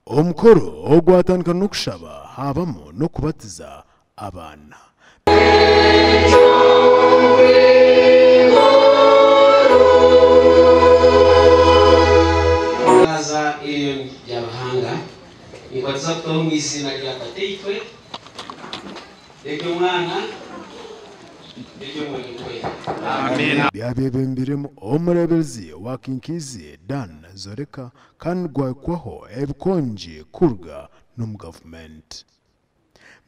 Omukoro ogwatandika n'okushaba habamu n'okubatiza abaana. Naaza Elion Byaruhanga, nimbatiza kutaho omu iziina rya Tataitwe, n'ery'Omwana, n'ery'Omwoyo Orikwera. Amiina. Byabebembiremu omureeberezi wa Kinkiizi Dan Zoreka kandi gwahikwaho ebikongi kuruga n'omu gavumenti.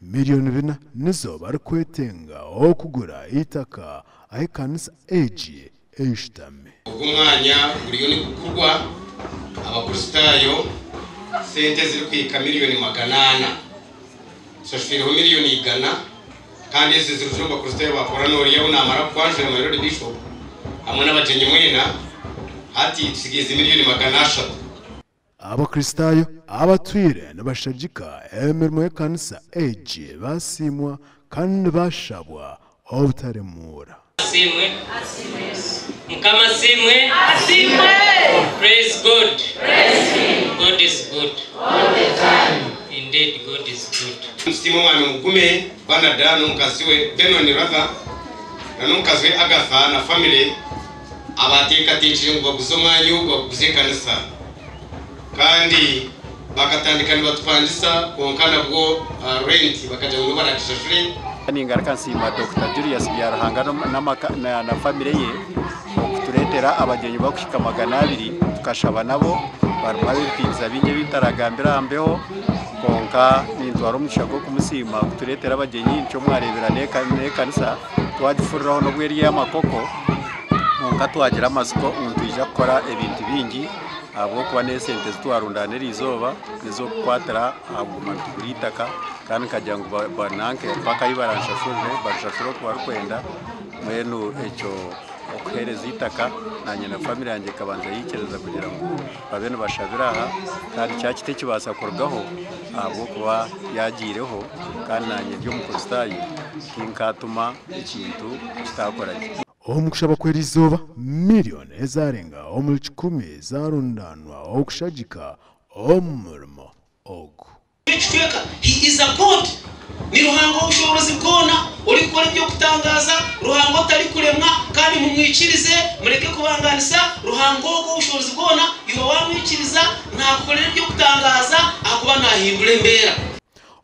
Miriyoni bina nizo barikwetenga okugura eitaka ahu ekanisa egi eshutami. Ogu omwanya guriyo nigugurwa Abakristaayo sente ezirikuhika miriyoni 400. Tushashwireho miriyoni 100 kandi ezi zirugire omu Bakristaayo baakora n'oriya ou naamara kukwanjura my Lord Bishop hamwe n'abagyenyi mwena. Hati tusigaize miriyoni 300. Abakristaayo abatwire nibashagika emirimo y'ekanisa egi basiimwa kandi bashabwa obutaremuura. Asiimwe. Mukama asiimwe. Praise God. God is good. Indeed God is good. Nitusiima Omwami Mugume Bernard n'omukazi we Benon rather na n'omukazi we Agatha na family abateekateekire ngu baguze omwanya ogu baguguze ekanisa kandi bakatandika nibatupangisa kwonka nabwo rent bakagira ngu nibo baraagishashure. Ningaruka nsiima Dokita Julius Byaruhanga na famire ye okutureetera abagyenyi barikuhika 200 tukashaba nabo barimu ab'ebitiinisa bingi ebi ntaragambire aha mbeho kwonka nintwara omugisha gw'okumusiima kutureetera abagyenyi nikyo mwareebera n'ekanisa twagifuriraho n'obu eri ey'amakoko kwonka twagira amatsiko ngu nitwija kukora ebintu bingi ahabw'okuba n'esente ezi twarundaana eriizooba n'ez'okukwatira aha kuguma nitugura eitaka kandi nkagira ngu bananke mpaka ahi baranshashurire barishashure oku barikwenda mbwenu ekyo okuheereza eitaka naanye na famire yangye ekabanza yaikiriza kugira ngu babe nibashabira aha kandi kyakita ekibaasa kurugaho ahabw'okuba yaagiireho kandi naanye ndi Omukristaayo tinkatuma ekintu kitaakora gye. Omu kushaba kw'erizooba, miriyoni ezarenga omuri kikumi zarundanwa okushagika omurimo ogu. Ekicweka, He is a God. Ni Ruhanga ow'obushoboorozi bwona, orikukora eby'okutangaaza, Ruhanga otarikuremwa, kandi mumwikirize, mureke kubangaanisa. Ruhanga ogwo ow'obushoboorozi bwona, iwe waamwikiriza, naakukorera eby'okutangaaza ahakuba naahindura embeera.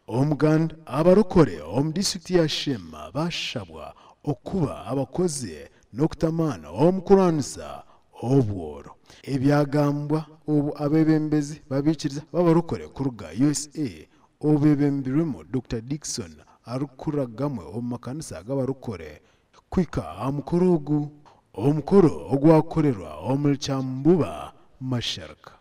Omuganda abarokore omu disiturikiti ya Sheema bashabwa okuba abakozi n'okutamaana omu kurwanisa obworo. Ebyagambwa obu abeebembezi b'abaikiriza b'abarokore kuruga USA obu beebembirwemu Dokita Dickson arikukurira gamwe omu makanisa g'abarokore kuhika aha mukoro ogu. Omukoro ogwakukorerwa omuri Kyambuba Masharika.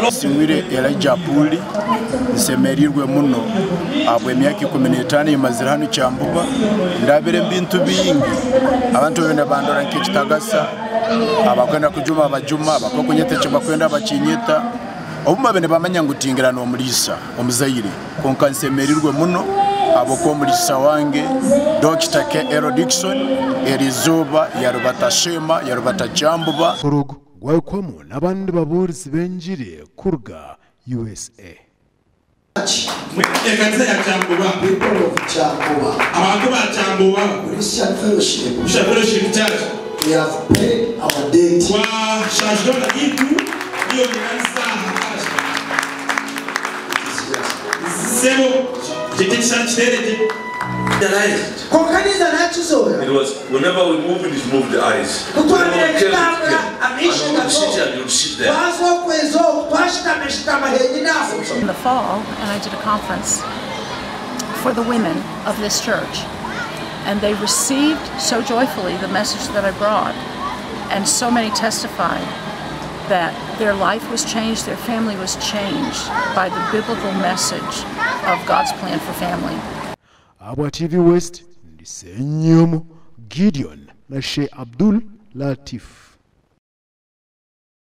Nsimwire Elijah Apuuli, nsemereirwe muno ahabw'emyaka 15 ei mazire hanu Kyambuba, ndabire omu bintu bingi, abantu boona nibandora nk'ekitagasa, abakwenda kujuma bajuma, abakunyeta eki bakwenda bakinyeta. Obumwe babaire nibamanya ngu tingira n'omuriisa omuzaire kwonka nsemereirwe muno ahabw'okuba omuriisa wange Dokita KL Dickson eriizooba yarubata Sheema yarubata Kyambuba. Omukoro ogu gwahikwamu n'abandi babuurizi b'engiri kuruga USA. Ekanisa ya Kyambowa. Abantu ba Kyambowa. Christian Fellowship Church. Twashashura itu milioni na nsaaha sebo kyekyo ekishushani kiteeregye. Kwonka ninza nakizoora. It was whenever we moved, it moved the eyes. Ku twabire Whenever we came, it nitutambura, came. amaisho And we would sit gato. and you would sit there. Twaza okwezi oku, twashutama shutama henyine aho. In the fall, and I did a conference for the women of this church. And they received so joyfully the message that I brought. And so many testified that their life was changed, their family was changed by the biblical message of God's plan for family. Ahabwa TV West, ndi Ssenyomo Gideon na Sheikh Abdul Latif.